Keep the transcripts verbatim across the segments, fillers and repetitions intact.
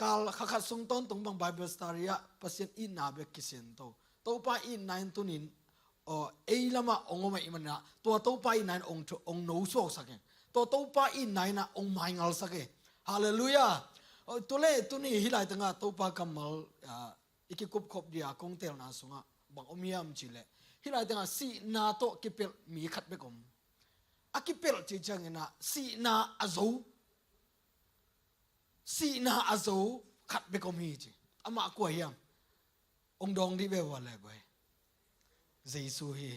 kal kha khat sung tawntung bang Bible study ah Pasian itna bek kisianto. Topa itna in tunin, aw, ei lamah ong om ahih manin ah, tua Topa itna in ong thu, ong nosuaksak e. Tua Topa itna in ah ong maingalsak e. Halleluiah. Aw, tule tuni hih laitengah Topa kammal, ah, i kikupkhop dia kong telna sungah bang om hiam cihleh, hih laitengah sihna tawh kipelh mi khat bek om. A kipelh cih ciangin ah sihna a zo, sihna a zo khat bek om hi ci. Amah kua hiam? Ong dawng dih ve ua le guai. Jesu hi.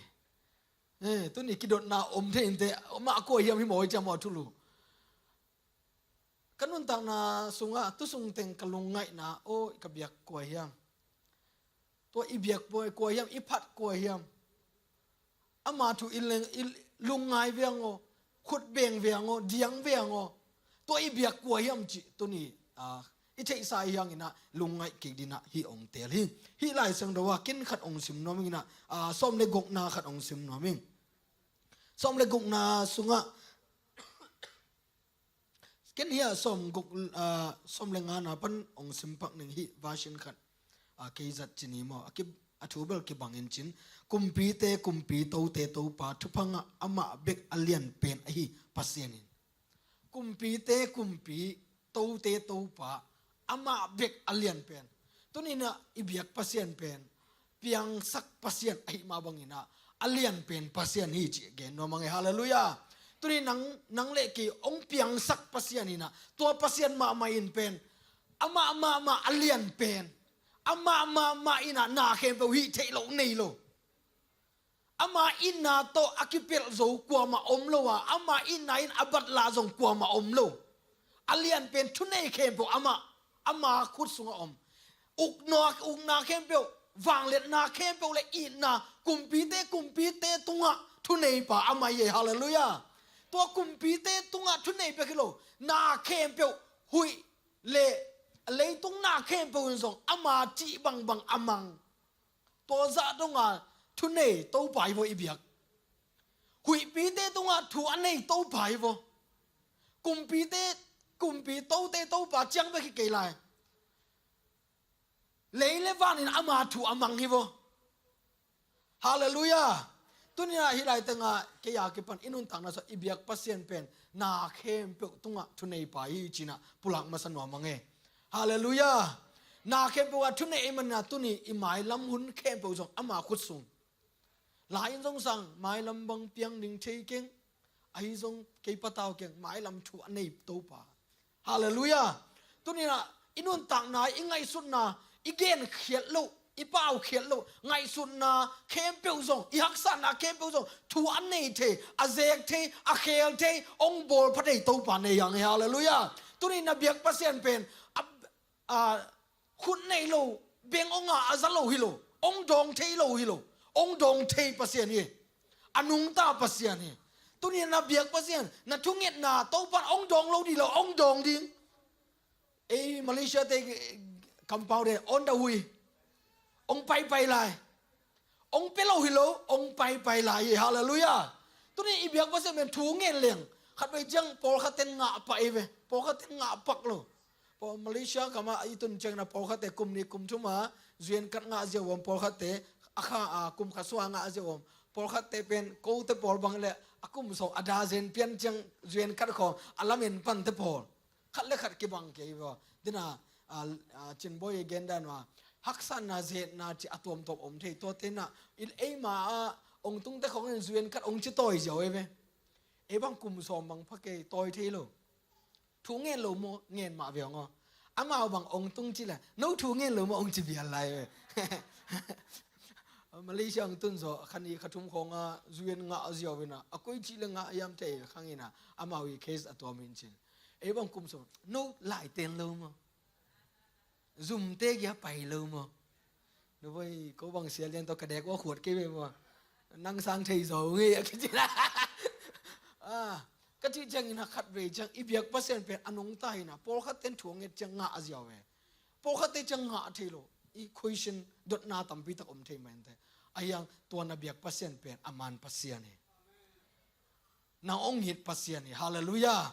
Eh, tuni kidotna om thei inteh, amah kua hiam hi maw i ciam aw thulu. Ka nuntakna sungah tusung teng ka lungngaihna, aw, ka biak kua hiam? Tua i biak kua hiam, i phat kua hiam? Ama thu i leng, i lungngai viang aw, khut beng viang aw, diang viang aw. Tua i biak kua hiam cih tuni, ah, i theihsa i hiangin ah lungngaih kik dingin ah hih ong teel hi. Hih Lai Siangtho ah kin khat ong sim nuam ing in ah, ah, sawm le gukna khat ong sim nuam ing. Sawm le gukna sungah Ken hih a sawm guk, ah, sawm le ngana pan ong simpak ning hih version khat, ah, kei zat ci ni maw. A ki, a thu bel kibang in cin. Kumpite kumpi, tote Topa, thupha ngah amah bek a lian pen ahi Pasian in. Kumpite kumpi, tote Topa, amah bek a lian pen. Tuni in ah i biak Pasian pen piangsak Pasian ahih mah bangin ah, a lian pen Pasian hi cih gen nuam ing e. Halleluiah. Tuni nang, nang le kei ong piangsak Pasian in ah, tua Pasian mahmah in pen, amah mahmah a lian pen, amah mahmah in ah na khempeuh hih theih loh nei lo. Ama itna tawh a kipelh zo kuamah om lo a, ama itna in a batla zong kuamah om lo. A lian pen thunei khempeuh amah, ama khut sungah om. Ukna, ukna khempeuh, vangliatna khempeuh le itna, kumpite, kumpite tungah thuneipa amah hi e. Halleluiah. Tua kumpite tungah thunei bek hi lo, na khempeuh, huih le leitung na khempeuh in zong ama cih bangbang a mang. Tua zah dongah thunei Topa hi vaw i biak. Huihpite tungah thu a nei Topa hi vaw. Kumpite, kumpi tote Topa ciang bek hi kei lai. Lei le van in ama thu a mang hi vaw. Halleluiah. Tuni in ah hih lai tengah kei a kipan i nuntakna sungah i biak Pasian pen na khempeuh tungah thuneipa hi ci-in ah pulak masa nuam ing e. Halleluiah. Na khempeuh ah thunei ahih manin ah tuni i mailam hun khempeuh zong ama khut sung. Lai in zong sang mailam bang piang ding thei keng. Ahi zong kei patau keng, mailam thu a nei Topa. Halleluiah. Tuni in ah i nuntakna, i ngaihsutna, i genkhiat loh, i paukhiat loh ngaihsutna khempeuh zong, i haksatna khempeuh zong thu a nei thei, a zek thei, a khel thei, ong bawlpha thei Topa nei hi ing e. Halleluiah. Tuni in ah biak Pasian pen a, a, khut nei lo, beng ong ngah a za lo hi lo, ong dawng thei lo hi lo, ong dawng thei Pasian hi. A nungta Pasian hi. Tuni in ah na biak Pasian, na thungetna Topa in ong dawng lo ding lo, ong dawng ding. Ei Malaysia te kampau de on the way. Ong paipai lai. Ong pia lo hi lo, ong paipai lai hi. Halleluiah. Tuni i biak Pasian pen thu ngen leng, khatvei ciang pawlkhat ten ngah pak hi ve. Pawlkhat ten ngah pak lo. Pawl Malaysia kamah i tun ciangin ah pawlkhatte kum nih kum thum a U N card ngah ziau om, pawlkhatte a kha, a, kum khat sung a ngah ziau om. Pawlkhatte pen kote pawl bang le a kum sawm a dazen pian ciang U N card khawng a lamen pante pawl. Khat le khat kibang kei hi vaw. Tuni in ah, a, a, Cinboi i gen dan uh a, haksatna, zetna cih a tuamtuam om thei, tuate in ah, i, eima a ong tungte khawng in U N card ong ci tawi ziau hi ve. Ei bang kum sawm bang pha kei, tawi thei lo. Thu ngen lo maw, ngen mah viau ing aw. Amau bang ong tung ci le, no thu ngen lo maw ong ci vial lai ve. Malaysia ong tun zaw, kha nih kha thum khawng a U N ngah ziau in ah, a koi cih le ngah hiam thei khang in ah, amau i case a tuam in cin. Ei bang kum sawm, no lai ten lo maw. Zumte kia pai lo maw. Nuboi, ko bang sia lian tawh ka dek ua khuat kei ve maw. Nang sang thei zaw ngei a kici. Ah, ka cih ciangin ah khatvei ciang i biak Pasian pen a nungta hi in ah, pawlkhat ten thu a nget ciang ngah a ziau ve. Pawlkhatte ciang ngah thei lo. I question dotna tampi tak om thei mah inteh. Ahi hang tua na biak Pasian pen a man Pasian hi. Nang ong it Pasian hi. Halleluiah.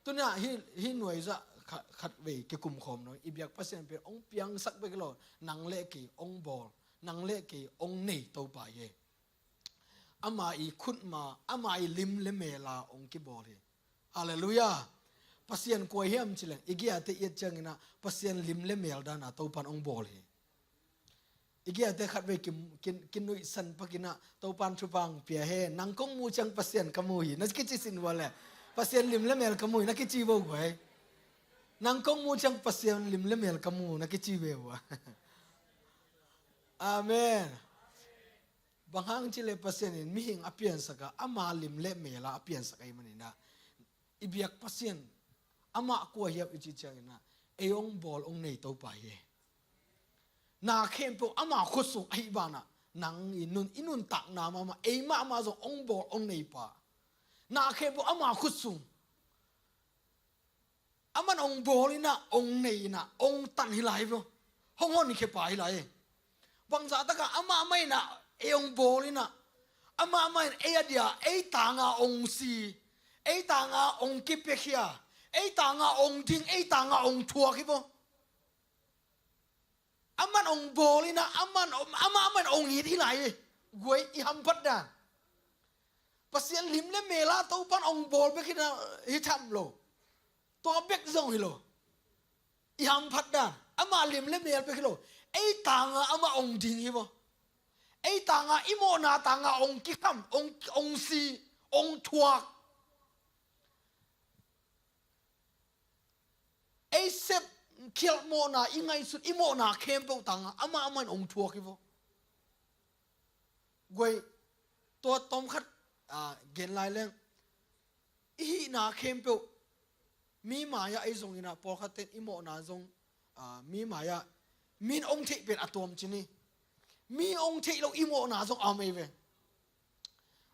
Tuni in ah hih, hih nuai zah khat, khat vei kikum khawm nawn. I biak Pasian pen hong piangsak bek lo, nang le kei hong bawl, nang le kei hong nei Topa hi. Ama i khutma, ama i lim le mela hong kibawl hi. Halleluiah. Pasian kua hiam cileng, i giate i et cianginah Pasian lim le mel dana Topan hong bawl hi. I giate khat vei ki, ki, kinuihsan pakinah Topan thupha hong pia hi. Nang kong mu ciang Pasian ka mu hi na kici sin vua le, Pasian lim le mel ka mu hi na kici vo guai. Nang kong mu ciang Pasian lim le mel ka mu na kici ve vua. Amen. Bang hang cile Pasian in mihing a piansak a, ama lim le mela a piansak ahih maninah, i biak Pasian amah kua hiam i cih cianginah, ei hong bawl hong nei Topa hi. Na khempeuh ama khutsung ahih banah, nang i nun, i nuntakna mahmah, ei mahmah zong hong bawl hong neipa. Na khempeuh ama khutsung. Aman hong bawl inah, hong nei inah, hong tan hi lai vo. Hong honkhia pa hi lai. Bangzah takah amah mah inah ei hong bawl inah, amah mah in ei a dia, ei tanga hong si, ei tanga hong kipiakhia, ei tanga hong ding, ei tanga hong thuak hi vo. Aman hong bawl inah, aman, amah, aman hong it hi lai hi. Guai, i hamphat dan. Pasian lim le mela Topan hong bawl bek hi na, hi tham lo. Tua bek zong hi lo. I hamphat dan. Ama lim le mel bek hi lo. Ei tanga ama hong ding hi vo. Ei tanga i mawhna tanga hong kikham, hong, hong si, hong thuak. Ei sep khialh mawhna, i ngaihsut i mawhna khempeuh tanga amah amah in hong thuak hi vo. Guai, tua tawmkhat, ah, gen lai leng, i hihna khempeuh mi mai-ah ei zong inah, pawlkhatten i mawhna zong, ah, mi mai-ah min hong theih pen a tuam cin hi. Mi hong theih lo i mawhna zong a om ei ve.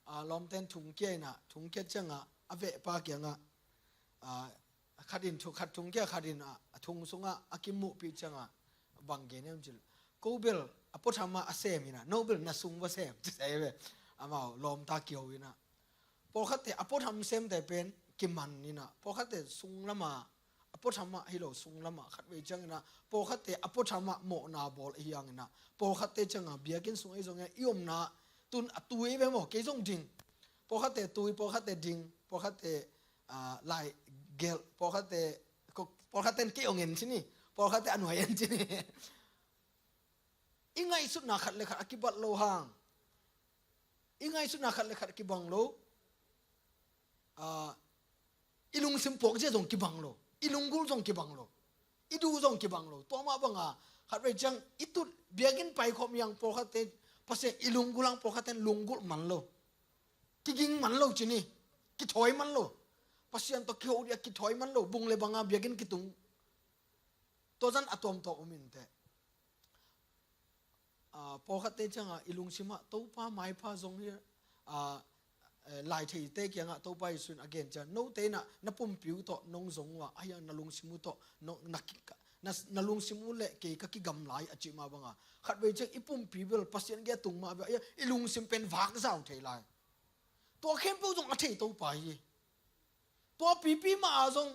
Ah, lawmten thungkia inah, thungkia ciangah a vehpa kiangah, ah, khat in thu, khat thungkia, khat in a, a thung sungah a kimuhpih ciangah bang gen hiam cih leh, ko bel a puatham ah a sem inah, no bel na sung va sem ci sa ei ve. Amau lawmta kiho inah, pawlkhatte a puatham semte pen kiman inah, pawlkhatte sung lama a puatham ah hi lo, sung lamah khat vei cianginah, pawlkhatte a puatham ah mawhna bawl ahi hanginah, pawlkhatte ciangah biakinn sung ahi zongin i omna tun a tui ve maw, kei zong ding. Pawlkhatte tui, pawlkhatte ding, pawlkhatte, ah, lai gelh, pawlkhatte, ko, pawlkhatten kei hong en cin hi, pawlkhatte a nuai en cin hi. I ngaihsutna khat le khat a kibat lo hang, i ngaihsutna khat le khat a kibang lo. Ah, i lungsim puak zia zong kibang lo, i lunggulh zong kibang lo, i duh zong kibang lo. Tua mah banga khat vei ciang i tut biakinn paikhawm i hang pawlkhatte, Pasian i lunggulh hang pawlkhatten lunggulh man lo, kiging man lo cin hi, kithawi man lo. Pasian tawh kiho dih a kithawi man lo, bung le banga biakinn kitung. Tua zan a tuamtuam om inteh. Ah, pawlkhatte ciangah i lungsimah Topa maipha zong hi, ah, eh, laitheite kiangah Topa Jesuh in a gen ciang, note inah na pumpi uh tawh nong zong uh a, ahi hang na lungsim uh tawh nong, na ki, na, na lungsim uh le kei ka kigam lai a cih mah banga, khat vei ciang i pumpi bel Pasian gei a tung mah bel, ahi hang i lungsim pen vakzau thei lai. Tua khempeuh zong a thei Topa hi. Tua pipi mah a zong,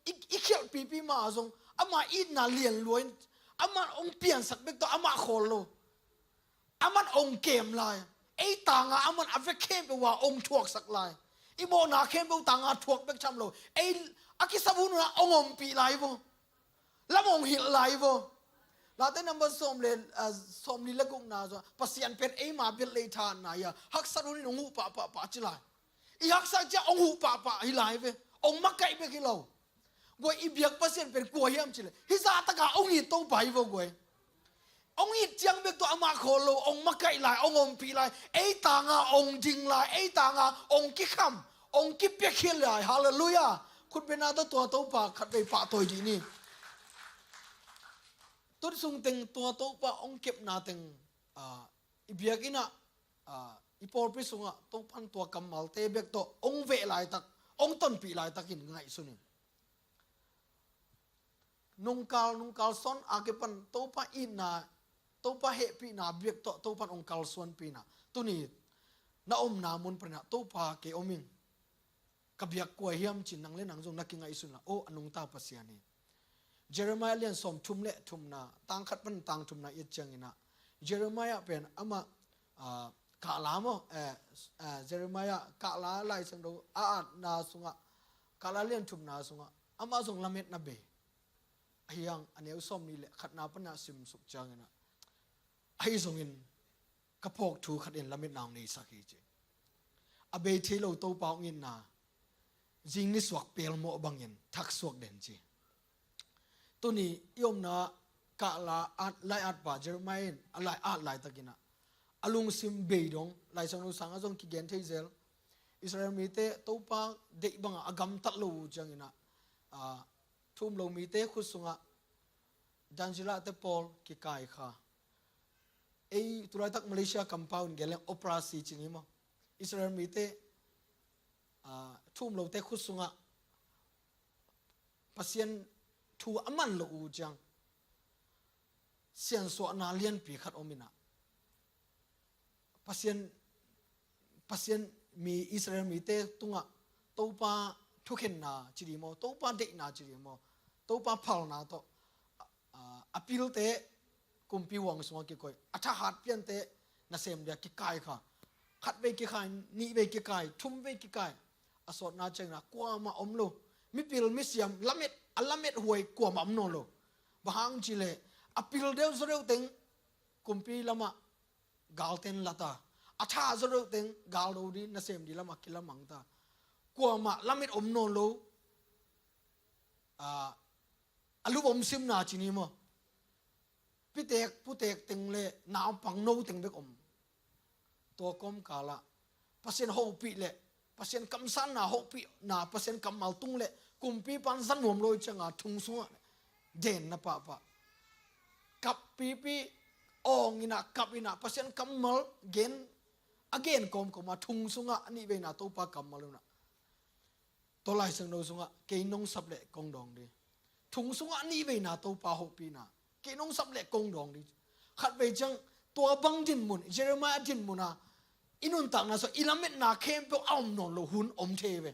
i, i khialh pipi mah a zong, ama itna lian luain, ama hong piansak bek tawh amah khawl lo. Aman hong kem lai. Ei tanga aman a vek khempeuh a hong thuaksak lai. I mawhna khempeuh tanga thuak bek tham lo. Ei a kisap hun hunah hong ompih lai vo. Lam hong hilh lai vo. Late number sawm le, ah, sawmli le gukna zong, Pasian pen eima bel lei thanna hi a, haksat hun in hong huh pahpah pah ci lai. I haksat ciang hong huh pahpah hi lai ve. Hong makaih bek hi lo. Guai, i biak Pasian pen kua hiam cih leh, hih zahtaka hong it Topa hi vo guai. Hong it ciang bek tawh amah khawl lo, hong makaih lai, hong ompih lai, ei tanga hong ding lai, ei tanga hong kikham, hong kipiakhia lai. Halleluiah. Khutbetna tawh tua Topa khat vei pahtawi dih ni. Tut sung teng tua Topa hong kepna teng, ah, i biakinn ah, ah, i pawlpi sungah Topan tua kammalte bek tawh hong veh laitak, hong tonpih laitakin ngaihsun in. Nungkal, nungkal sawn a kipan Topa itna, Topa hehpihna bek tawh Topan hong kalsuanpihna. Tuni na omna mun paninah Topa kei om ing. Ka biak kua hiam cin nang le nang zong na kingaihsun la, aw, a nungta Pasian hi. Jeremiah lian sawm thum le thumna, tang khat pan tang thumna i et ciangin ah, Jeremiah pen amah, ah, kahla maw, eh, eh, Jeremiah kahla Lai Siangtho a atna sungah, kahla lian thumna sungah amah zong lametna bei. Ahi hang a neu sawm nih le khatna pan a simsuk ciangin ah, ahi zongin ka phawk thu khat in lametna hong neisak hi ci. A bei thei lo Topa hong itna, zing nisuak pelmawh bangin thaksuak den ci. Tuni i omna kahla at, lai atpa Jeremiah in a lai at laitakin ah, a lungsim bei dong, Lai Siangtho sungah zong kigen thei zel. Israel mite Topa deih bangah a gamtat lo uh ciangin ah, ah, thu um lo mite khut sungah Jancilahte pawl kikai kha. Ei tulaitak Malaysia kampau in gen leng operasi ci ni maw. Israel mite, ah, thu um lote khut sungah Pasian thu a man lo uh ciang siansuahna lianpi khat om in ah, Pasian, Pasian mi, Israel mite tungah Topa thukhenna ci dih maw, Topa deihna ci dih maw, Topa phalna tawh, a, a, a pilte kumpi huang sungah kikoih, a thahat piante nasem dia kikai kha. Khat vei kikai, nih vei kikai, thum vei kikai. A sawtna ciangin ah kuamah om lo. Mipil misiam, lamet, a lamet huai kuamah om nawn lo. Bang hang cih leh a pil deuh zaw deuh teng kumpi lamah galten la ta. A tha zaw deuh teng gal do dih, nasem dih lamah kilamang ta. Kuamah lamet om nawn lo. A, a lupom simna ci ni maw. Pitek, putek teng le naupang no teng bek om. Tua kawmkal ah Pasian hopih le Pasian kamsanna, hopihna, Pasian kammal tung le kumpipa'n za nuam lo i ciangah thong sungah den na pahpah. Kap pipi, awng in ah, kap in ah, Pasian kammal gen, a gen kawmkawm ah thong sungah a nih veina Topa kammal un ah. Tua Lai Siangtho sungah kei nong sap leh kong dawng dih. Thong sungah a nih veina Topa hopihna kei nong sap leh kong dawng dih. Khat vei ciang tua bang dinmun, Jeremiah dinmun ah i nuntakna sungah i lametna khempeuh a om nawn lo hun om thei ve.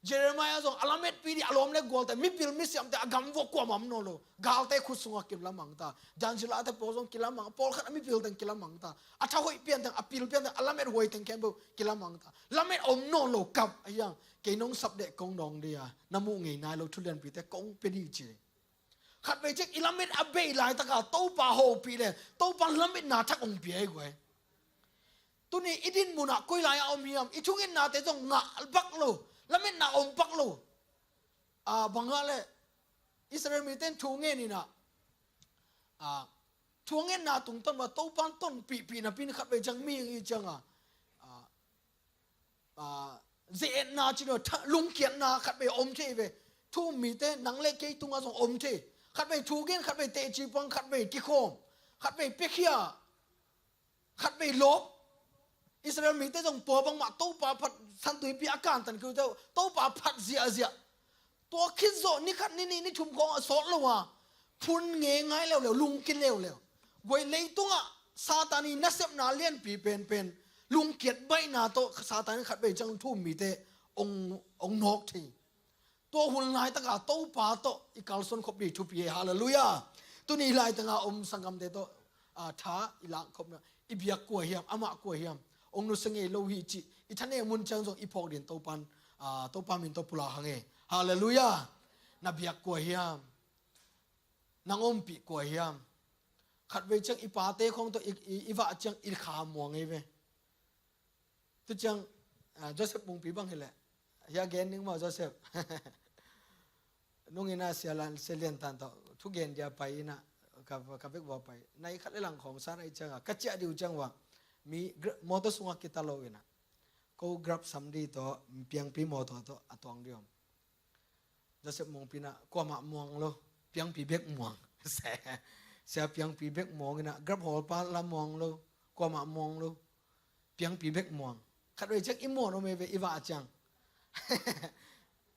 Jeremiah zong a lametpih dih a lawm le gualte, mipil misiamte a gamvua kuamah om nawn lo. Galte khut sungah kilamang ta. Jancilahte pawl zong kilamang, pawlkhat a mipil teng kilamang ta. A thahoih pian teng, a pil pian teng, a lamet huai teng khempeuh kilamang ta. Lamet om nawn lo kap ahi hang, kei nong sap deh kong dawng dih a, na muh ngei nai lo thu lianpite kong pia dih ci. Khat vei ciang i lamet a bei laitak a Topa hopih le Topa lametna thak hong pia hi guai. Tuni i dinmun ah koi lai ah om hiam? I thungetnate zong ngah bak lo, lametna om bak lo. A, bang hang le Israel mite in thu ngen in ah, a, thungetna tungtawn mah Topa in tonpihpih napi in khat vei ciang mihing i ciang a, a, a, ze-etna ci lo, tha-, lungkiatna khat vei om thei ve. Thu um mite nang le kei tungah zong om thei. Khat vei thu gen, khat vei teci pang, khat vei kikhawm, khat vei piakhia, khat vei lawp. Israel mite zong tua bangmah Topa phat, San Tuipi a kantan keu teh Topa phat ziahziah. Tua khit zawh ni khat, ni nih, ni thum khawng a sawt lo a phun ngei ngai leuleu, lungki leuleu. Guai, leitungah Satan i nasepna lianpi penpen lungkiat baihna tawh Satan in khat vei ciang thu um mite ong, ong nawk thei. Tua hun laitak a Topa tawh i kalsuan khop dih thupi hi. Halleluiah. Tuni laitang a om sanggamte tawh, a, tha i lak khopna, i biak kua hiam, amah kua hiam, ong nusia ngei lo hi cih i thanem hun ciang zong i phawk dih in Topa in, a, Topa min tawh pulak hang e. Halleluiah. Na biak kua hiam? Nang ompih kua hiam? Khat vei ciang i pate khawng tawh i, i, i vah ciang i kha muang ei ve. Tu ciang, a, Joseph Mungpi bang hi leh, hia gen ning maw Joseph? Nung in ah Sia Lan, Sia Lian Tan tawh thu gen dia pai in ah, ka, ka vek vua pai. Nai khat le lang khawng sa nai ciang a, ka ciah dih uh ciang vua, mi gra-, mawtaw sungah kita lo in ah, ko Grab sam dih tawh, piangpi mawtaw tawh a tuang dih om. Joseph Mungpi in ah, kuamah muang lo, piangpi bek muang. Sia, sia piangpi bek muang in ah, Grab hawlpa la muang lo, kuamah muang lo, piangpi bek muang. Khat vei ciang i muan om ei ve, i vah ciang.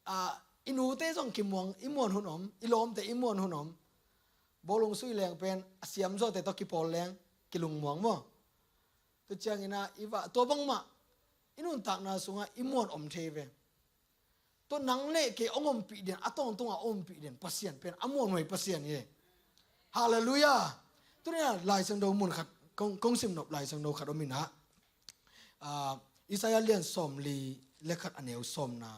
A, i nute zong kimuang, i muan hun om, i lawmte i muan hun om. Bawlung sui leng pen, a siamzawte tawh kipawl leng, kilungmuang maw. Tu ciang in ah, i vah, tua bangmah, i nuntakna sungah i muan om thei ve. Tua nang le kei hong ompih den, a tawntungah hong ompih den Pasian pen a muanhuai Pasian hi. Halleluiah. Tuni-a Lai Siangtho mun khat kong, kong simnop Lai Siangtho khat om inah, ah, Isaiah lian sawmli le khat a neu sawmna.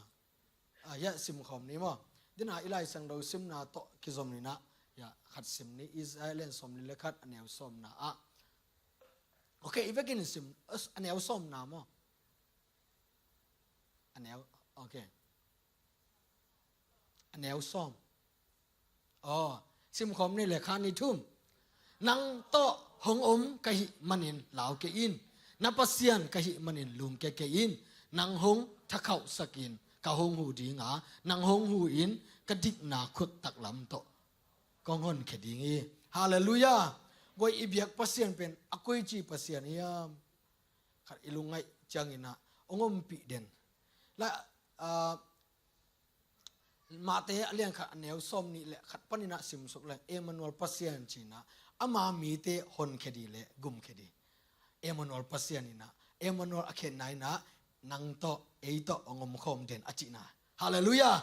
Ah, hiah simkhawm ni maw? Dina i Lai Siangtho simna tawh kizom ninah, hiah khat sim ni. Isaiah lian sawmli le khat a neu sawmna ah. Ok, i vekin sim, a neu sawmna maw? A neu, ok. A neu sawm. Aw, simkhawm ni le kha ni thum. Nang tawh hong om ka hih manin lau kei in. Na Pasian ka hih manin lungkia kei in. Nang hong thakhauhsak in, ka hong huh ding a, nang hong huh in ka dikna khut taklam tawh kong honkhia ding hi. Halleluiah. Guai, i biak Pasian pen a koici Pasian hiam? Khat i lungngaih cianginah hong ompih den. La, ah, Matthai a lian khat a neu sawmnih le khat paninah simsuk leng Emmanuel Pasian cinah ama mite honkhia ding le gumkhia ding. Emmanuel Pasian inah, Emmanuel a khenna inah nang tawh ei tawh hong omkhawm den a cihna. Halleluiah.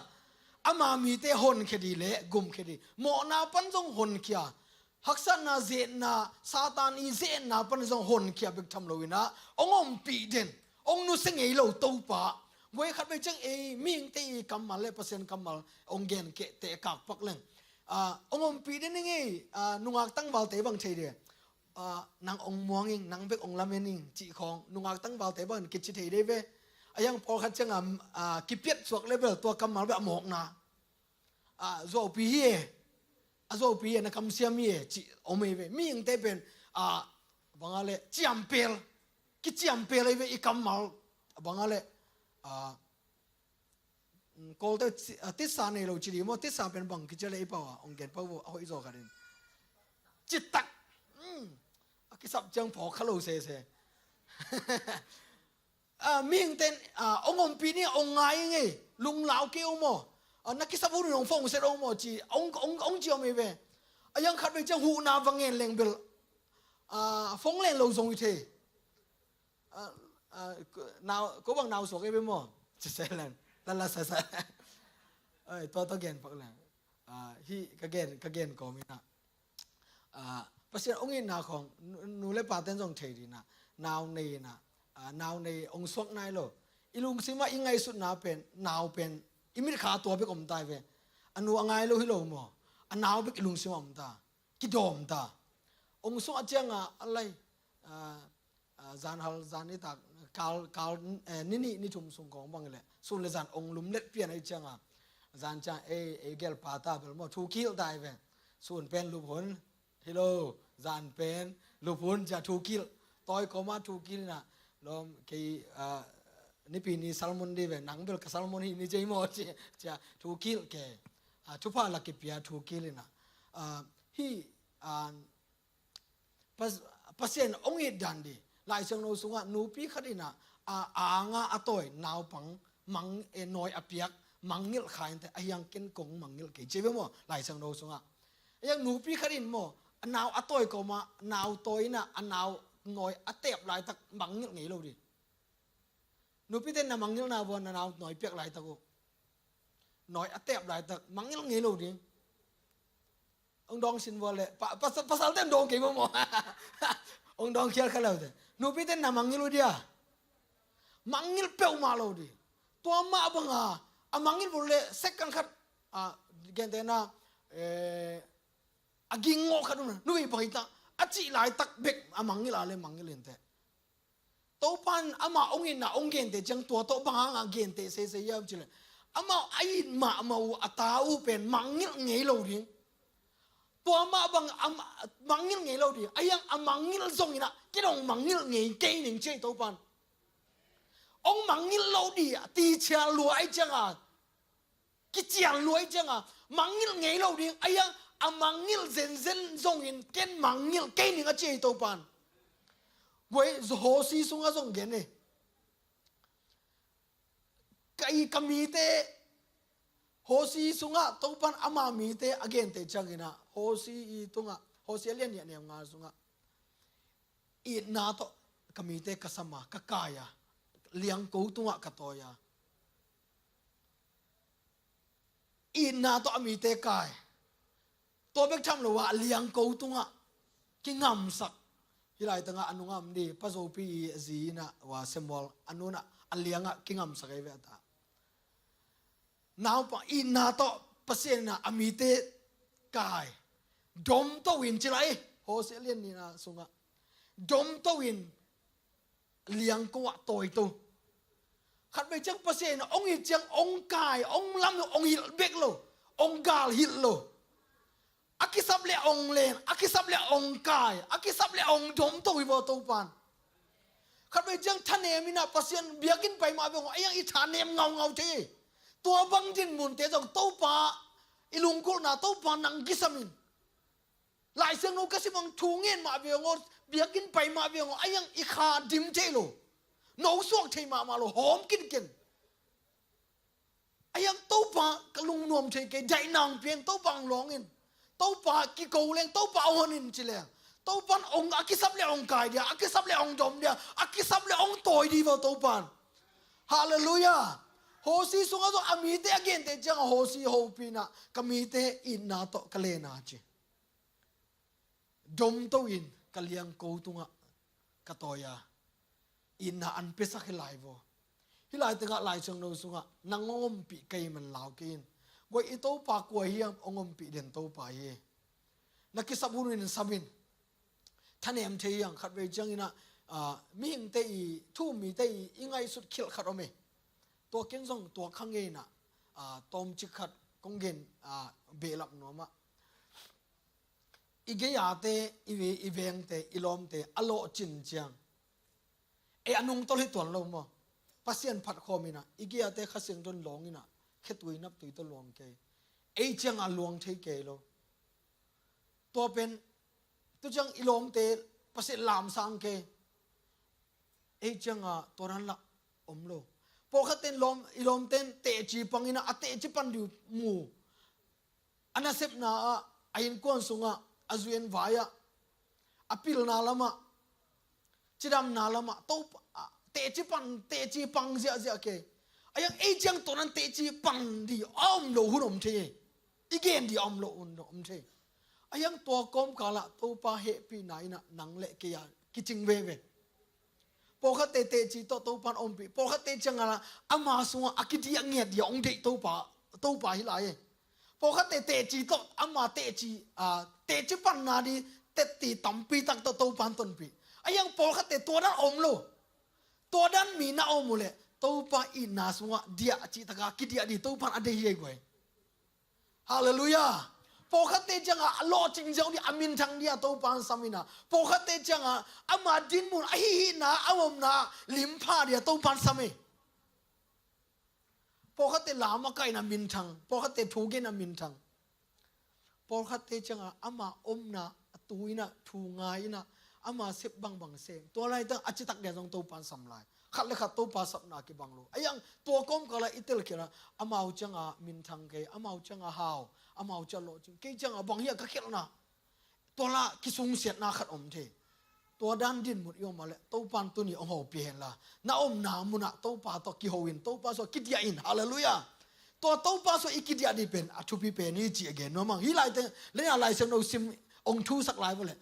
Ama mite honkhia ding le gumkhia ding. Mawhna pan zong honkhia, haksatna, zetna, Satan i zetna pan zong honkhia bek tham lo inah hong ompih den, hong nusia ngei lo Topa. Guai, khat vei ciang ei mihingte i kammal le Pasian kammal hong genkehte kakpak leng, ah, hong ompih den i ngei, ah, nungak tangvalte bang thei de. Ah, nang hong muang ing, nang bek hong lamen ing cih khawng nungak tangvalte bang kici thei de ve. A hiang pawlkhat ciangah, ah, kipiat suak le bel tua kammal bek a mawkna. Ah, zuaupi hi e. A zuaupi hi e, na kamsiam hi e cih om ei ve. Mihingte pen, ah, bangah le ciampel, kiciampel ei ve i kammal. Bangah le, ah, Kawlte, ah, tisa nei lo ci ding maw? Tisa pen bang kici le i pau a hong gen pau a hoih zaw khat in. Citak. Hmm. A kisap ciang phawk kha lo sese. Ah, mihingte in, ah, hong ompih ni, hong ngai ing ei, lunglau kei un maw? Ah, na kisap hun in hong phone set un maw ci, hong, hong, hong ci om ei ve. A hiang khat vei ciang huhna va ngen leng bel, ah, phone len lo zong hi thei. Ah, ah, ko, nau, ko bang nau suak ei ve maw? Ci se leng, lala sa sa. Ai, tua, tua gen pak leng. Ah, hih ka gen, ka gen kawm inah, ah, Pasian hong itna khawng, nu, nu le paten zong thei ding inah, nau nei inah, ah, nau nei hong suak nai lo. I lungsimah i ngaihsutna pen, nau pen, i mitkha tua bek om ta hi ve. A nu a ngai lo hi lo maw? A nau bek i lungsimah om ta. Kidawm ta. Hong suak ciangah a lai, ah, ah, zan hal, zan nitak, kal, kal, eh, ni nih, ni thum sung kawng bang leh sun le zan hong lumlet pian ahih ciangah, zan ciang ei, ei gelpa ta bel maw, thu kilh ta hi ve. Sun pen lup hun hi lo, zan pen lup hun ciah thu kilh. Tawi kawmah thu kilh inah, lawm kei, ah, Nipi ni salmon dih ve, nang bel ka salmon hi ni cei maw ci, ciah thu kilh kei. Ah, thupha la kipia thu kilh inah. Ah, hih, ah, Pas-, Pasian hong it dan dih. Lai Siangtho sungah nupi khat inah, a, a anga a tawi naupang mang, eh, nawi a piak mangngilh kha inteh, a hiang ken kong mangngilh kei ci ve maw, Lai Siangtho sungah. A hiang nupi khat in maw, a nau a tawi kawmah, nau tawi inah a nau nawi a tep laitak mangngilh ngei lo dih. Nupite na mangngilhna vua na nau nawi piak laitak uh, nawi a tep laitak mangngilh ngei lo ding. Hong dawng sin vua le, pa, pa, pasalte hong dawng kei maw maw. Hong dawng khial kha leute. Nupite na mangngilh uh dia. Mangngilh peuhmah lo ding. Tua mah banga a mangngilh vua le second khat, ah, gentehna, eh, a ging ngawh khat um na, nui bang hita a cih laitak bek a mangngilh a le mangngilh inteh. Topan amah hong itna hong genteh ciang tua tawh bang hanga genteh seisei hiam cileh, amah a it mahmah uh a ta uh pen mangngilh ngei lo ding. Tua mah bang a mangngilh ngei lo ding. A hiang a mangngilh zong inah kei dong mangngilh ngei kei ning ci ei Topan. Hong mangngilh lo dih a, ti cia lua ahih cianga kician luai cianga mangngilh ngei lo ding, a hiang a mangngilh zenzen zongin ken mangngilh kei ning a ci ei Topan. Guai, Hosi sungah zong gen ei. Ka i ka mite, Hosi sungah Topan ama mite a genteh cianginah, Hosi i tungah, Hosi a lian nih a neu nga sungah, itna tawh ka mite ka sama, ka kaia, liangko tungah ka tawia. Itna tawh a mite kai. Tua bek tham lo a liangko tungah kingamsak. Hih laitangah a nungah om di, Pa Zopi i a zi inah, ua Samuel, a nunah a liangah kingamsak ei ve a ta. Naupa itna tawh Pasian inah a mite kai. Domto in ci lai, Hosea lian nihna sungah. Domto in liangko ah tawito. Khatvei ciang Pasian inah ong it ciang ong kai, ong lam, ong hilh bek lo, ong gal hilh lo. A kisap le ong len, a kisap le ong kai, a kisap le ong domto hi vaw Topan. Khatvei ciang thanem inah Pasian biakinn pai mah veng aw, a iang i thanem ngaungau thei. Tua bang dinmunte zong Topa i lungkulhna, Topa nang kisam in. Lai Siangtho ka sim ang thu ngen mah veng aw, biakinn pai mah veng aw, a iang i kha dim thei lo. No suak thei mahmah lo, hawm kinken. A iang Topa ka lungnuam thei kei, daihna ong pia in, Topa ong lawng in. Topa kiko leng, Topa ong hon in ci leng. Topan ong a kisap le ong kai dia, a kisap le ong dom dia, a kisap le ong tawi di vaw Topan. Halleluiah. Hosea sungah zong a mite a gente ciangah Hosea hopih inah ka mite itna tawh ka len a ci. Domto in ka liangko tungah ka tawi a, itna an piasak hi lai vaw. Hih laitangah Lai Siangtho sungah nang ong ompih kei man lau kei in. Guai, i Topa kua hiam? Ong ompih den Topa hi. Na kisap hun in sam in. Thanem thei hiang, khatvei ciang inah, ah, mihingte i, thu um mite i, i ngaihsut khilh khat om e. Tua ken zong tua kha ngei inah, ah, tawmcik khat kong gen, ah, behlap nuam ah. I gei-ate, i ve-, i vengte, i lawmte a lawhcin ciang, ei a nungtolh hi tuan lo maw? Pasian phat khawm inah, i gei-ate Kha Siangtho in lawng inah, khetui naptui tawh luang kei. Ei ciangah luang thei kei lo. Tua pen, tu ciang i lawmte Pasian lamsang kei. Ei ciangah tua dan lah om lo. Pawlkhatte in lawm, i lawmte in teci pang inah a teci pan ding mu. A nasepna ah, a innkuan sungah, a zuian vai ah, a pilna lamah, cidamna lamah, Topa, ah, teci pan, teci pang ziahziah kei. A iang ei ciang tua dan teci pang ding a om lo hun om thei. I gen ding a om lo hun om thei. A iang tua kawmkalah Topa hehpihna inah nang le kei a kicing veve. Pawlkhatte teci tawh Topan ompih. Pawlkhatte ciangah ama sungah a kidiah ngiat dia ong deih Topa, Topa hi lai e. Pawlkhatte teci tawh ama teci, ah, teci panna di tetti tampi tak tawh Topan tonpih. A iang pawlkhatte tua dan om lo. Tua dan mi na om uh leh Topa itna sungah diah cih takah kidiah di Topan a deih hi ei guai. Halleluiah. Pawlkhatte ciangah a lawhcing ziau ding, a minthang ding a Topan sam inah, pawlkhatte ciangah ama dinmun, a hihihna, a omna limpha ding a Topan sam e. Pawlkhatte lam a kaihna minthang, pawlkhatte thu genna minthang. Pawlkhatte ciangah ama omna a tu inah, thu ngai inah, ama sep bangbang sem. Tua laitang a citak dia zong Topan sam lai. Khat le khat Topa sapna kibang lo. A iang tua kawmkalah i telkhialh ah, amau ciangah minthang kei, amau ciangah hau, amau ciang lawhcing, kei ciangah bang hiah ka khialhna. Tua lah kisungsiatna khat om thei. Tua dan dinmun i om a leh Topan tuni ong hopih hen la, na omna munah Topa tawh kiho in, Topa sungah kidiah in. Halleluiah. Tua Topa sungah i kidiah ding pen a thupi pen hi cih a gen nuam ang. Hih laite lena Lai Siangtho sim ong thusak lai vaw leh,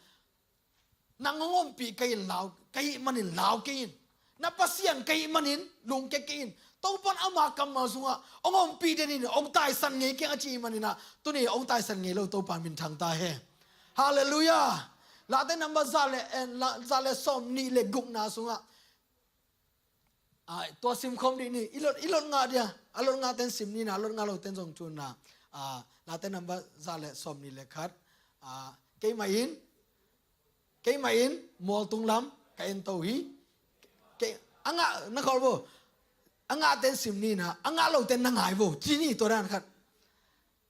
nang ong ompih kei in lau, ka hih manin lau kei in. Na Pasian ka hih manin lungkia kei in. Topan ama kammal sungah ong ompih den in, ong taisan ngei keng a ci hih manin ah, tuni ong taisan ngei lo Topa minthang ta hen. Halleluiah. Late number za le, eh, la, za le sawm nih le gukna sungah, ah, tua simkhawm dih ni. I lot, i lot ngah dia, a lot ngah ten sim ni na, a lot ngah lo ten zong thu na. Ah, Late number za le sawm nih le khat. Ah, keimah in, keimah in mualtung lam ka ento hi. Kei, a ngah na khawl vo. A ngah ten sim ni na, a ngah lo ten na ngai vo. Ci ni tua dan khat.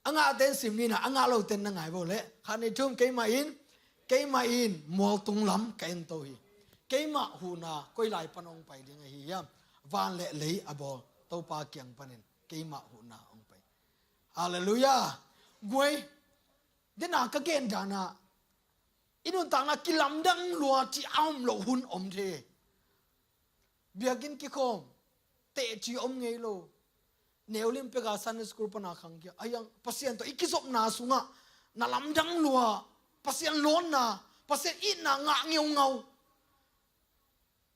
A ngah ten sim ni na, a ngah lo ten na ngai vo le. Khat nih thum, keimah in, keimah in mualtung lam ka ento hi. Keimah huhna koi lai pan ong pai ding ahi hiam? Van le lei a bawl Topa kiang panin keimah huhna ong pai. Halleluiah. Guai, dena ka gen dana, i nuntakna kilamdang lua cih a om loh hun om thei. Biakinn kikhawm, tehci om ngei lo. Neulim peka Sunday school pana khangkhia a hiang Pasian tawh i kizopna sungah na lamdang lua, Pasian lawnna, Pasian itna ngah ngeungau,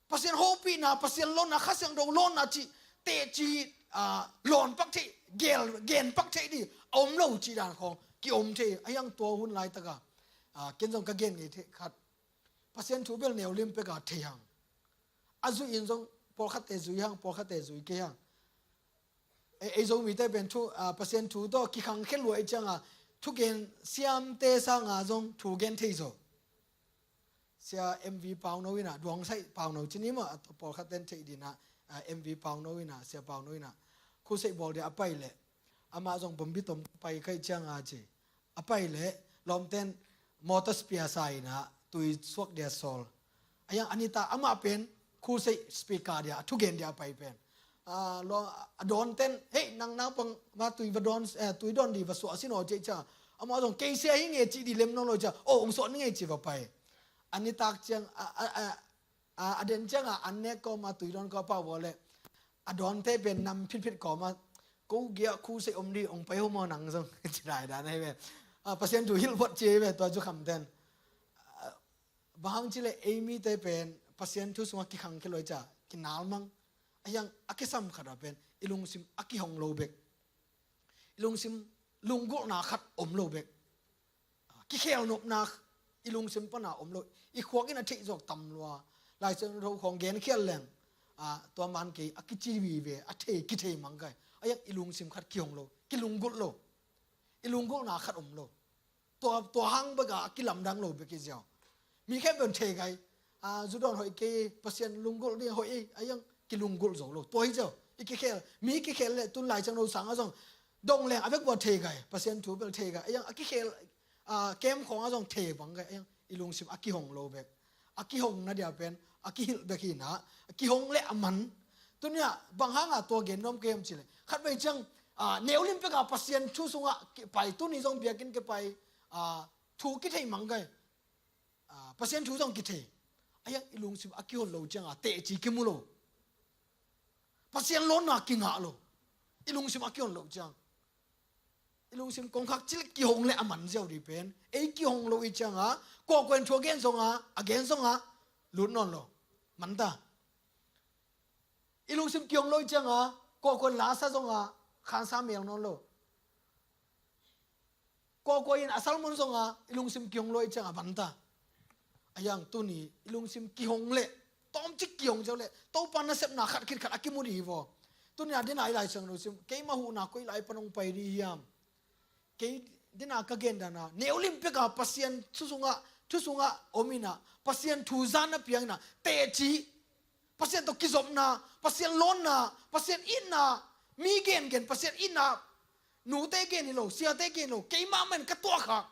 Pasian hopihna, Pasian lawnna, Kha Siangtho lawnna cih teci, ah, lawn pak thei, gel, gen pak thei dih a om lo cih dan khawng ki-om thei a hiang tua hun laitaka, ah, ken zong ka gen ngei thei khat. Pasian thu bel neulim peka thei hang. A zui in zong pawlkhatte zui hang, pawlkhatte zui kei hang. Ei, ei Zomite pen thu, ah, Pasian thu tawh kikhangkhia lua i cianga thugen siamte sanga zong thu gen thei zaw. Sia M V Pauno ina, Duangsaih Pauno cini maw, a pawlkhat ten theih dina, ah, M V Pauno ina, Sia Pauno ina. Khusei bawl dia a pai leh amah zong bombi tom pai kai cianga ci. A pai leh lawmten motor spare sa ina tui suak dia sawl. A hiang a nitak amah pen khusei speaker dia a thugen dia a pai pen. Ah, lawm, a dawnten, "Hei, nang naupang ma tui va dawn, eh, tui dawn di va suah sin aw," ci cia. Amah zong, "Kei sia hi nge," ci di lem nawn lo cia. "Oh, ong suah ni nge," ci va pai. A nitak ciang, a, a, a, a, a den cianga an nek kawma tui dawn kawpa vua leh a dawnte pen nam phitphit kawma, "Ko gia khusei om di, ong pai ho maw nang zong," ci daidan ahi ve. Ah, Pasian thu hilh phot ci ahi ve tua cu khamten. Ah, bang hang cileh ei mite pen Pasian thu sungah kikhangkhia lua i cia, kinalmang. A hiang a kisam khatah pen i lungsim a kihong lo bek. I lungsim lunggulhna khat om lo bek. Kikhelnopna i lungsim pana om lo. I khuak in a theih zawk tam lua. Lai Siangtho khawng genkhial leng, ah, tua man kei a kici vive, a thei, kithei mang kai. A hiang i lungsim khat kihong lo, kilunggulh lo. I lunggulhna khat om lo. Tua, tua hang beka a kilamdang lo bek hi ziau. Mi khempeuh in thei kai. Ah, zu dawn hoih kei, Pasian lunggulh ding hoih ei, a hiang kilunggulh zo lo. Tua hi ziau. I kikhel, mi kikhel leh tun Lai Siangtho sangah zong dong leng a vek bua thei kai. Pasian thu bel thei kai. A hiang a kikhel, ah, kem khawngah zong thei bang kai. A hiang i lungsim a kihong lo bek. A kihong na dia pen, a kihilh bek hi na, a kihong leh a man. Tunia bang hanga tua gen nuam ka hiam cileh, khatvei ciang, ah, neulim peka Pasian thu sungah kipai, tuni zong biakinn kipai, ah, thu kithei mang kai. Ah, Pasian thu zong kithei. A hiang i lungsim a kihon lo cianga teci kimu lo. Pasian lawnna kingah lo. I lungsim a kihon lo ciang. I lungsim kongkhak cil kihong leh a man ziau di pen. Ei kihong lo i cianga, kuakua in thu a gen zonga, a gen zonga lut nawn lo. Manta. I lungsim kihong lo i cianga, kuakua in lasa zonga khansa mel nawn lo. Kuakua in a sermon zonga i lungsim kihong lo i cianga manta. A hiang tuni i lungsim kihong leh, tawmcik kihong ziau leh, Topa nasepna khat khit khat a kimu di hi vaw. Tuni a dina i Lai Siangtho sim, keima huhna koi lai pan ong pai di hiam? Kei dina ka gen dana, neulim peka Pasian thu sungah, thu sungah om ina, Pasian thu zan a piang ina, teci, Pasian tawh kizopna, Pasian lawnna, Pasian itna, mi gengen, Pasian itna, nute gen hi lo, siate gen hi lo, keimah man ka tuahkhak.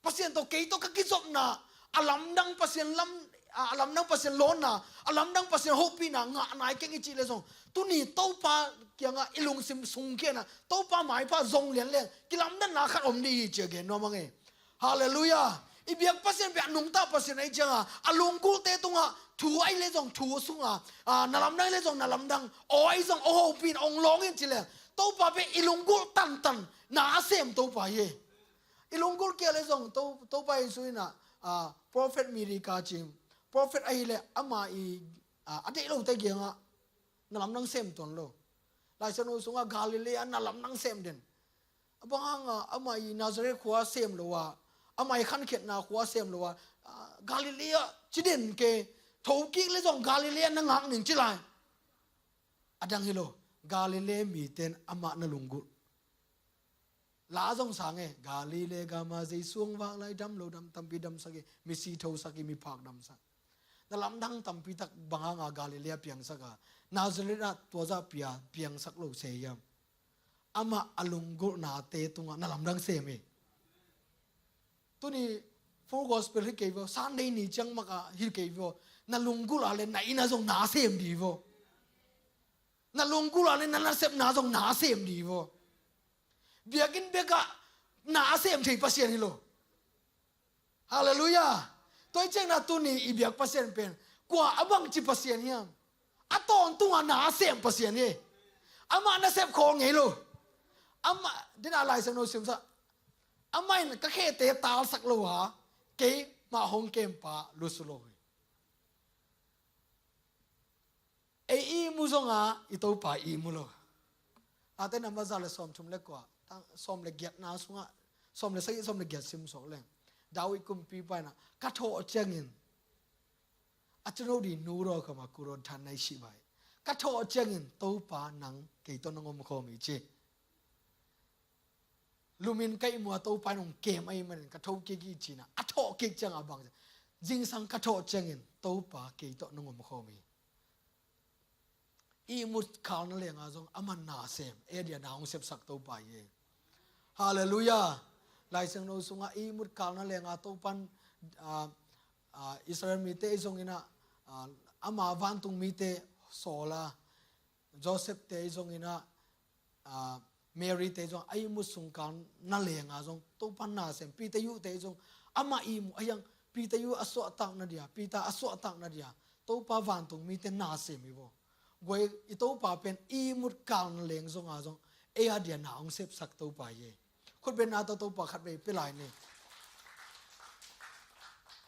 Pasian tawh kei tawh ka kizopna, a lamdang Pasian lam, a, a lamdang Pasian lawnna, a lamdang Pasian hopihna ngah nai keng i cih leh zong, tuni Topa kiangah i lungsim sungkhia ina, Topa maipha zong lian leng, kilamdanna khat om dih hi ci a gen nuam a ngei. Halleluiah. I biak Pasian pen a nungta Pasian ahi cianga, a lunggulhte tungah thu ahi leh zong thu sunga, a, na lamdang ahi leh zong na lamdang, aw ahi zong aw hopih in ong lawng in ci leng, Topa pen i lunggulh tantan na a sem Topa hi. I lunggulh kia leh zong To-, Topa Jesu ina, a, prophet Miri ka cim. Prophet ahi leh ama i, a, a deih lote kiangah na lamdang sem tuan lo. Lai Siangtho sungah Galilee na lamdang sem den. A bang hanga ama i Nazareth khua sem lo a, ama i khankhiatna khua sem lo a, a, Galilee ci den ke, thokik leh zong Galilee na ngak ning ci lai. A dang hi lo, Galilee miten amah na lunggulh. La zong sang e, Galilee gama Jesu ong vak lai dam lo dam tampi damsak hi, misi thosak hi, miphak damsak. Na lamdang tampi tak bang hanga Galilee piangsak a, Nazareth ah tua zah pia, piangsak lo se hiam? Amah a lunggulhnate tungah na lamdang sem hi. Tuni Full Gospel hi kei vaw, Sunday ni ciang maka hi kei vaw, na lunggulh a leh na inn ah zong na sem di vaw. Na lunggulh a leh na nasepna zong na sem di vaw. Biakinn bekah na sem thei Pasian hi lo. Halleluiah. Tua i ciangna tuni i biak Pasian pen kua a bangci Pasian hiam? A tawntungah na sem Pasian hi. Amah nasep khawl ngei lo. Amah, dena Lai Siangtho simsa. Amah in ka khete talsak lo a, keimah hong kempa lusu lo hi. Ei ihmu zonga i Topa ihmu lo. Late namba za le sawmthum le kua, tang sawm le giatna sungah, sawm le sagih, sawm le giat sim suak leng. David kumpipa in ah, ka thawh ciangin, a cino di nu raw kama ku raw than nai si bai. Ka thawh ciangin Topa nang kei tawh nong om khawm hi ci. Lumin ka ihmu a Topa in hong kem ahih manin ka tho kik hi ci-in ah, a thawh kik ciangah bang, zingsang ka thawh ciangin Topa kei tawh nong om khawm hi. Ihmut khalna lenga zong aman na sem, ei adia na hong sepsak Topa hi. Halleluiah. Lai Siangtho sungah ihmut khalna lenga Topan, ah, ah, Israel mite i zongin ah, ah, ama vantung mite sawla, Joseph te i zongin ah, ah, Mary te zong a ihmut sung khalna lenga zong Topan na sem. Peter Yu te zong ama ihmu a hiang, Peter Yu a suahtakna dia, Peter a suahtakna dia Topa vantung mite na sem hi vaw. Guai, i Topa pen ihmut khalna leng zonga zong ei adia na hong sepsak Topa hi. Khutbetna tawh Topa khat vei pia lai ni.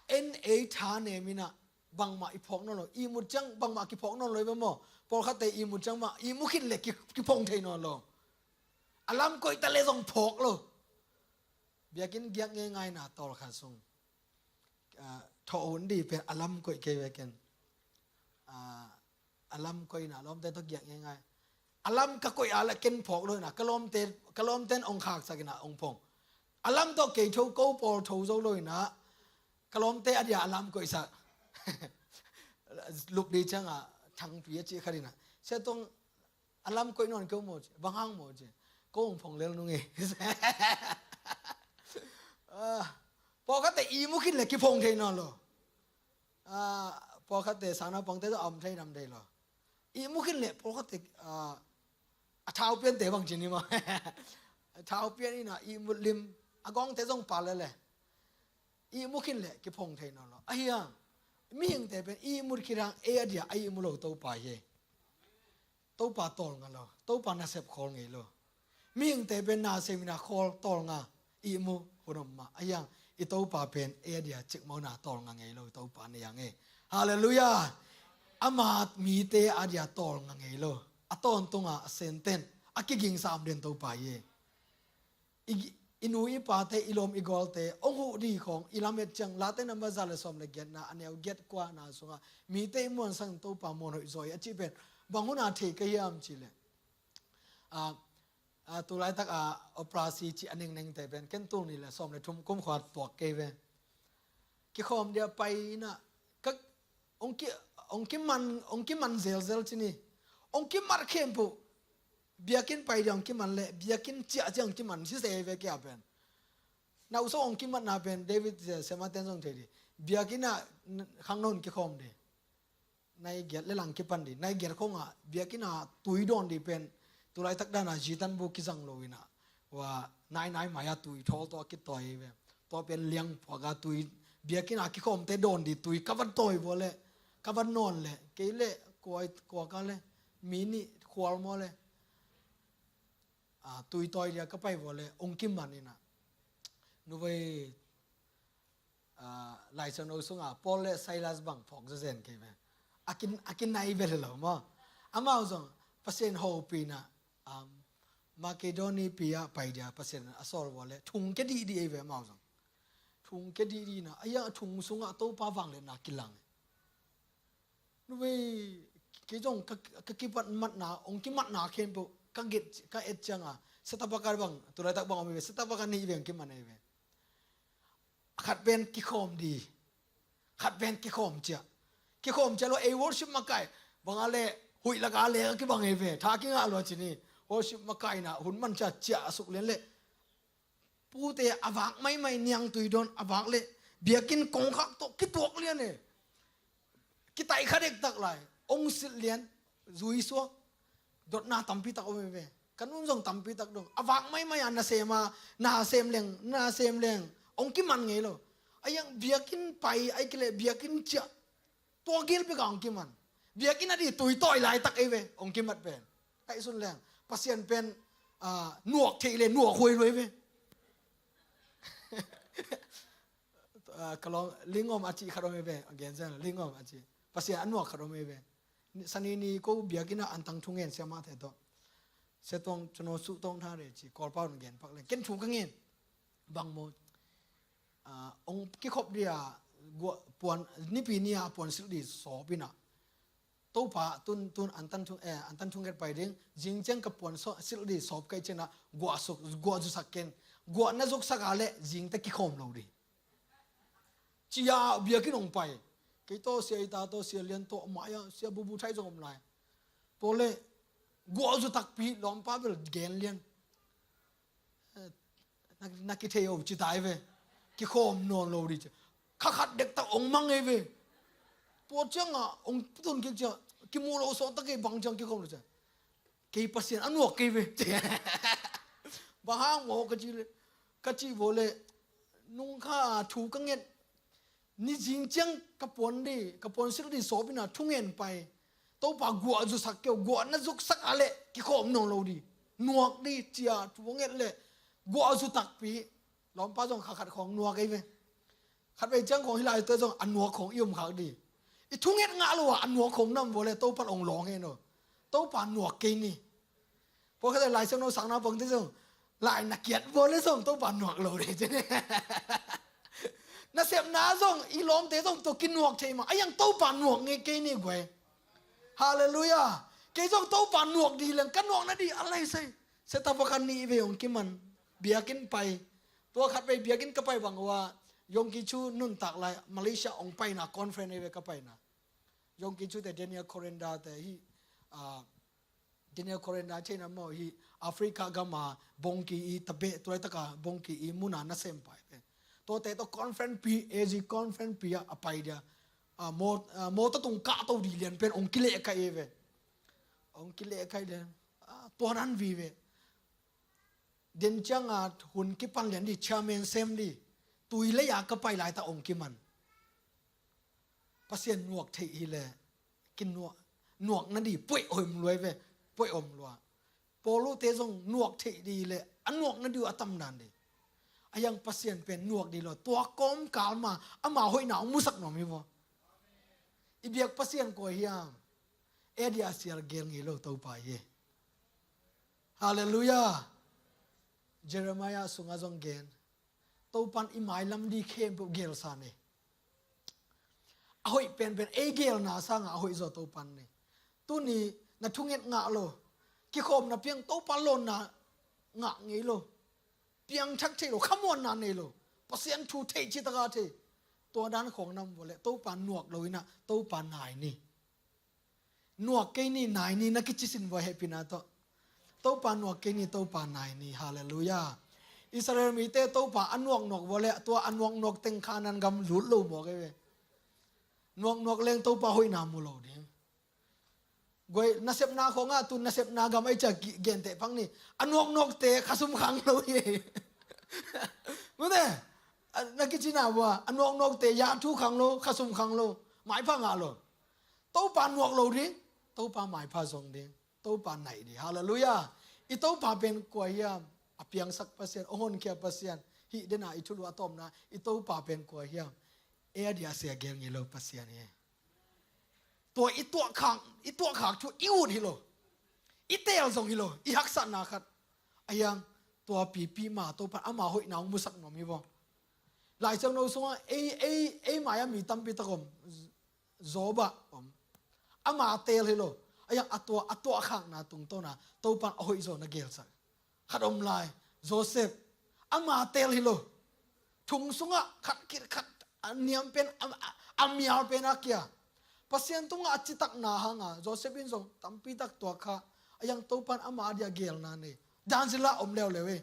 En ei tha nem in ah bangmah i phawk nawn lo, ihmut ciang bangmah kiphawk nawn lo hi ve maw? Pawlkhatte ihmut ciang mah, ihmu khin le ki, kiphong thei nawn lo. A lam koih ta le zong phawk lo. Biakinn giak ngeingai na tawlkhat sung, ah, thawh hun di pen a lam koih kei ve ken. Ah, a lam koih na lawmte tawh giak ngeingai. A lam ka koih a le ken phawk lo hi na, ka lawmte, ka lawmte in ong khaksak hi na ong phong. A lam tawh kei tho, ko pawl tho zo lo hi na, ka lawmte adia a lam koihsak. Lup di ciangah thangpi a cih khat hi na, sia tong a lam koih nawn kei maw ci, bang hang maw ci, ko ong phong lel nung hi. Ah, pawlkhatte ihmu khin le kiphong thei nawn lo. Ah, pawlkhatte sangnaupangte tawh a om thei nam thei lo. Ihmu khin le pawlkhatte, ah, a thau piante bang ci ni maw? A thau pian in ah ihmut lim, a gawngte zong pal le le. Ihmu khin le kiphong thei nawn lo. A hiang, mihingte pen ihmut khin hang ei adia a ihmu lo Topa hi. Topa tawlnga lo, Topa nasep khawl ngei lo. Mihingte pen na sem in ah khawl tawlnga, ihmu hun om mah. A hiang, i Topa pen ei adia cikmah na tawlnga ngei lo, Topa na hiang e. Halleluiah. Ama mite adia tawlnga ngei lo. A tawntunga a senten, a kigingsa om den Topa hi e. I, i nu i pate, i lawm i gualte ong huh di khawng i lamet ciang, Late namba za le sawm le giatna, a neu giat kuana sungah, mite i muansang Topa muanhoih zaw hi a cih pen bang huna thei ka hiam cih leh, ah, ah, tu laitak a operasi cih a nengnengte pen ken tul nih le sawm le thum kum khuat tuak kei ve. Kikhawm dia pai in ah, ka, ong ki, ong kiman, ong kiman zelzel ci ni. Ong kimat khempeuh. Biakinn pai dia ong kiman le, biakinn ciah ciang kiman, si se ve kia pen. Na uso ong kimatna pen, David, eh, Sema ten zong thei di. Biakinn ah, n-, khang non kikhawm di. Nai giat le lang kipan di. Nai giat khong ah, biakinn ah tui dawn di pen. Tu laitak dan ah, zitan bu kizang lo in ah. Wa, nai nai mai ah tui thawl tawh a kitawi ve. Tua pen liang puak ah tui. Biakinn ah kikhawmte dawn di tui. Ka va tawi vua le. Ka va nawn le. Kei le, kua, kua ka le. Mi nih khual maw le. Ah, tui tawi dia ka pai vua le. Ong kiman in ah. Nu vei, ah, Lai Siangtho sungah Paul le Silas bang phawk zazen kei ve. A kin, a kinai ve le lo maw. Amau zong Pasian hopih in ah, um, Makedoni pi ah pai dia Pasian a sawl vua le thung kia dihdih ei ve amau zong. Thung kia dihdih in ah, a hiang a thung sungah Topa vangliatna kilang. Nu vei, kei zong ka, ka kipat matna, ong kimatna khempeuh ka get, ka et ciang a, setback bang, tu laitak bang om hi ve, setback nih veng kiman hi ve. Khat pen kikhawm di. Khat pen kikhawm ciah. Kikhawm ciah lo ei worship makai. Bang a le huih lak a le ka kibang hi ve. Tha kingah lo ci ni. Worship makai na hun man ciah ciah a suk lian le. Pute a vak maimai niangtui dawn a vak le. Biakinn kongkhak tawh kituak lian e. Kitaih kha dektak lai. Ong silh lian. Zui suak. Dotna tampi tak om hi ve. Ka nun zong tampi tak dong. A vak maimai a nasem a, nasem leng, nasem leng. Ong kiman ngei lo. A hiang biakinn pai, a hih kei leh biakinn ciah. Tua gil bek a ong kiman. Biakinn a di tui tawi laitak ei ve. Ong kimat pen. Kaihsun leng. Pasian pen, ah, nuak theih le nuak huai luai ve. Ah, ka lawm, Lingom a cih khat om hi ve, a gen zen, Lingom a cih. Pasian a nuak khat om hi ve. Sani ni ko biakinn ah antang thu ngen siamah te tawh. Sia Tuang, Cino Suh Tuang Tha Re ci, Kawlpau in gen pak le. Ken thu ka ngen. Bang maw. Ah, ong kikhop dia, gua-, puan, nipi ni a puan silh di sawp ina. Topa, tun, tun antan thu, eh, antan thu nget pai ding, zing ciang ka puan so-, silh di sawp kei ciang a, guah suk, guah zusak ken, guah na zuksak a le, zing te kikhawm lo di. Cia biakinn ong pai. Kei tawh sia Ita tawh sia Lian tawh mai a, sia Bubu Thai zong om lai. Tua le, guah zu takpi, lawmpa bel gen lian. Eh, na, na kithei o, ci tai ve. Kikhawm nawn lo di ci. Kha khat dektak ong mang ei ve. Tua ciang a, ong tun kik cia, kimu lo sawt tak ei bang ciang kikhawm lo cia. Kei Pasian a nuak kei ve. Bang hang maw ka ci le, ka ci bo le, nung kha thu ka nget. Ni zing ciang ka puan di, ka puan silh di sawp ina thu ngen pai. Topa guah zu sak kei o, guah na zuksak a le, kikhawm nawn lo di. Nuak di, cia, thu nget le, guah zu takpi. Lawmpa zong kha khat khawng nuak ei ve. Khat vei ciang khawng hi lai te zong a nuak khawng i om khak di. I thu nget ngah lo a, a nuak khawng nam bo le, Topa ong lawng hen o. Topa nuak kei ni. Pawlkhat Lai Siangtho sang na pang te zong, lai na kiat bo le zong Topa nuak lo le ci. Nasepna zong, i lawmte zong tua kinuak thei mah. A yang Topa nuak ngei kei ni guai. Halleluiah. Kei zong Topa nuak di leng, ka nuak na di a lai sai. Sia Tapa kha nih vei ong kiman. Biakinn pai. Tua khat vei biakinn ka pai bang ua. Yonggi Cho nuntak lai, Malaysia ong paina conference ei ve ka paina. Yonggi Cho te Daniel Kolenda te hi, ah, Daniel Kolenda theihna maw hi Africa gam a Bawngki i Tibet, tua laitaka Bawngki i mun a nasem pai pen. Tuate tawh conference pi, A G conference pi a, a pai dia. A, maw, a, mawtaw tung kahto di lian pen ong kileh kai ei ve. Ong kileh kai lian. A, tua nan vi ve. Den ciang a hun kipan lian di, chairman sem di. Tui lei a ka pai lai ta ong kiman. Pasian nuak theih hi le, kinuak, nuak na di, puaih om lua ei ve, puaih om lua. Pawlute zong nuak theih di le, a nuak na di uh a tam dan di. A yang Pasian pen nuak di lo, tua kawmkal ma, ama hoihna ong musak nuam hi vua. I biak Pasian kua hiam, e dia sial gel ngei lo Topa hi. Halleluiah. Jeremiah sunga zong gen. Topan i mailam di khempeuh gelsa nei. A hoih penpen ei gelna sanga a hoih zaw Topan nei. Tuni na thunget ngah lo. Kikhawmna piang Topa lawnna ngah ngei lo. Piangthak thei lo, khamuanna nei lo. Pasian thu thei citaka thei. Tua dan khawng nam vua le Topa nuak lo ina, Topa nai ni. Nuak kei ni, nai ni, na kici sin vua hehpihna tawh. Topa nuak kei ni, Topa nai ni. Halleluiah. Israel mite Topa a nuaknuak vua le tua a nuaknuak teng Khanaan gam lut lo mawk ei ve. Nuaknuak leng Topa hoihna mu lo ding. Guai, nasepna khawngah tu nasepna gam ei cia ki-, genteh phang ni. A nuaknuakte khasum khang lo hi. Nute, a, na kicina vua, a nuaknuakte ya thu khang lo, khasum khang lo, maipha ngah lo. Topa nuak lo ding, Topa maipha zong ding, Topa naih ding. Halleluiah. I Topa pen kua hiam, a piangsak Pasian, a honkhia Pasian, hih dena i thulu a tawpna, i Topa pen kua hiam, e a dia sia gel ngei lo Pasian hi. Tua i tuahkhak, i tuahkhak thu i ut hi lo. I teel zong hi lo, i haksatna khat. A hiang, tua pipi ma Topa ama hoihna hong musak nuam hi vua. Lai Siangtho sungah ei, ei, ei mai-ah mi tampi tak om. Job ah om. Ama teel hi lo. A hiang a tua, a tuahkhakna tungtawna Topan a hoih zaw na gelsak. Khat om lai, Joseph. Ama teel hi lo. Thong sungah khat khit khat a niam pen, a, a, a mial pen a kia. Pasian tungah a citakna hanga, Joseph in zong tampi tak tuak kha. A hiang Topan ama a dia gelna nei. Dan sila om leuleu e.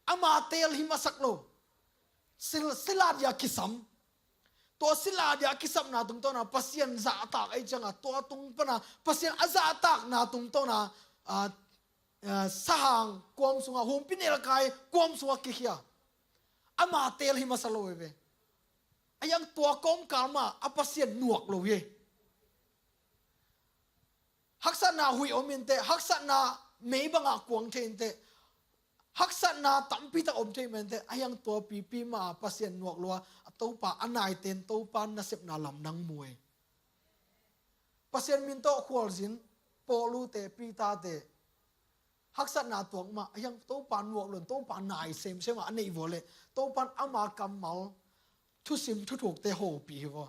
Ama teel hi masak lo. Sil-, sila dia kisam. Tua sila dia kisapna tungtawna Pasian zahtak ei cianga, tua tung pana Pasian a zahtakna tungtawna, a, a, sahang kuam sunga, humpi nelkai kuam sunga kikhia. Ama teel hi masa lo ei ve. A hiang tua kawmkal ma a Pasian nuak lo hi. Haksatna huih om inteh, haksatna mei bangah kuang thei inteh, haksatna tampi tak om thei mah inteh, a hiang tua pipi mah Pasian nuak lua a Topa a naite'n Topa nasepna lamdang mu ei. Pasian min tawh khualzin Paul-te, Peter-te, haksatna tuak mah a hiang Topa nuak lua in Topa nai semsem a a neih vua leh Topa'n ama kammal thusim thuthukte hopih hi vua.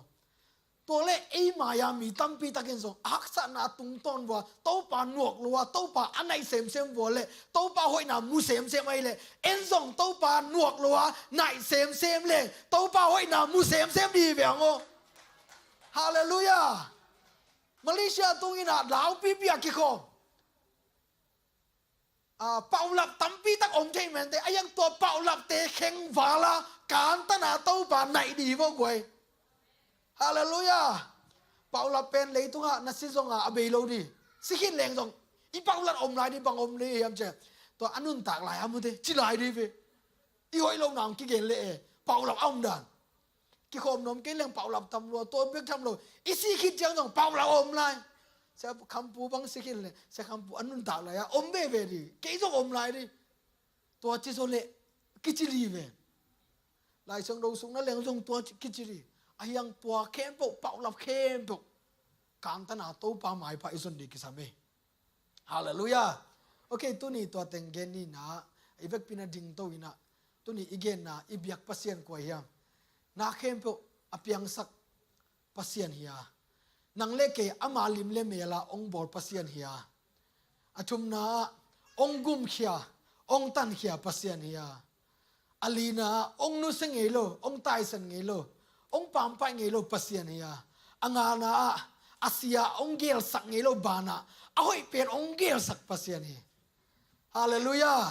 Tua leh ei mai-a mi tampi takin zong a haksatna tungtawn vua Topa nuak lua, Topa a naih semsem vua leh Topa hoihna mu semsem ahih leh en zong Topa nuak lua naih semsem leh Topa hoihna mu semsem dih hi ve hang aw. Halleluiah. Malaysia tungin ah laupipi a kikhawm, a, paulap tampi tak om thei mah inteh, a hiang tua paulapte kheng val a kantan a Topa naih dih hi vua guai. Halleluiah. Paulap pen leitungah na si zongah a bei lo dih. Si khit leng zong i paulap om lai dih, bang om lai hiam ci a, tua a nuntak lai a mute ci lai dih ve. I hoih lo nang kigen leh e, paulap a om dan. Kikhawm nuam kei leng paulap tam lua, tua bek tham lo. I si khit ciang zong paulap a om lai. Sia Khampu bang si khit leh, Sia Khampu a nuntak lai a om veve dih. Kei zong om lai dih. Tua ci zaw leh kici dih ve. Lai Siangtho sung na leng zong tua kici dih. A hiang tua khempeuh, paulap khempeuh kantan a Topa maipha i zon dih kisam ei. Halleluiah. Ok, tuni tua teng gen ni in ah, i vekpi in ah dingto in ah, tuni i genna, i biak Pasian kua hiam? Na khempeuh a piangsak Pasian hi a, nang le kei ama lim le mel a hong bawl Pasian hi a, a thumna ah hong gumkhia, hong tankhia Pasian hi a, a lina ah hong nusia ngei lo, hong taisan ngei lo, hong pampaih ngei lo Pasian hi a, a ngana ah a si a hong gelsak ngei lo banah a hoih pen hong gelsak Pasian hi. Halleluiah.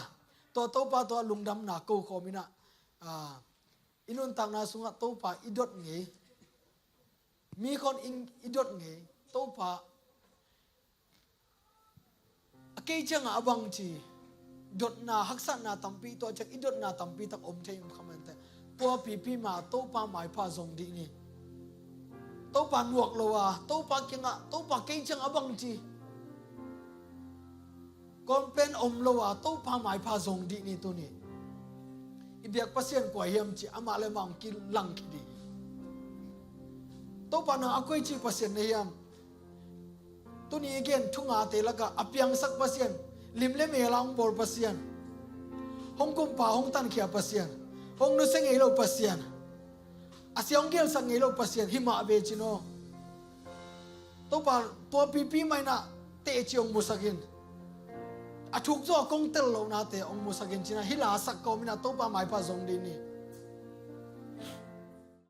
Tua Topa tua lungdamna ko khawm in ah, ah, i nuntakna sungah Topa i dot ngei, mi khawng i dot ngei Topa a kei ciangah a bangci dotna, haksatna tampi, tua ciang i dotna tampi tak om thei kha mah inteh, tua pipi mah Topa maipha zong dih ni. Topa nuak lo a, Topa kiangah, Topa kei ciangah a bangci kawmpen om lo a, Topa maipha zong dih ni tuni. I biak Pasian kua hiam ci amah le amah hong kilang khit dih. Topa nang a koici Pasian na hiam? Tuni i gen thu ngate lakah a piangsak Pasian, lim le mel a hong bawl Pasian, hong gumpa, hong tankhia Pasian, hong nusia ngei lo Pasian, a si a hong gelsak ngei lo Pasian hi mah ve cin aw. Topa tua pipi mah in ah teci hong musak in, a thuk zaw a kong tel lohnate hong musak in cin ah, hih la sak kawm in ah Topa maipha zong dih ni.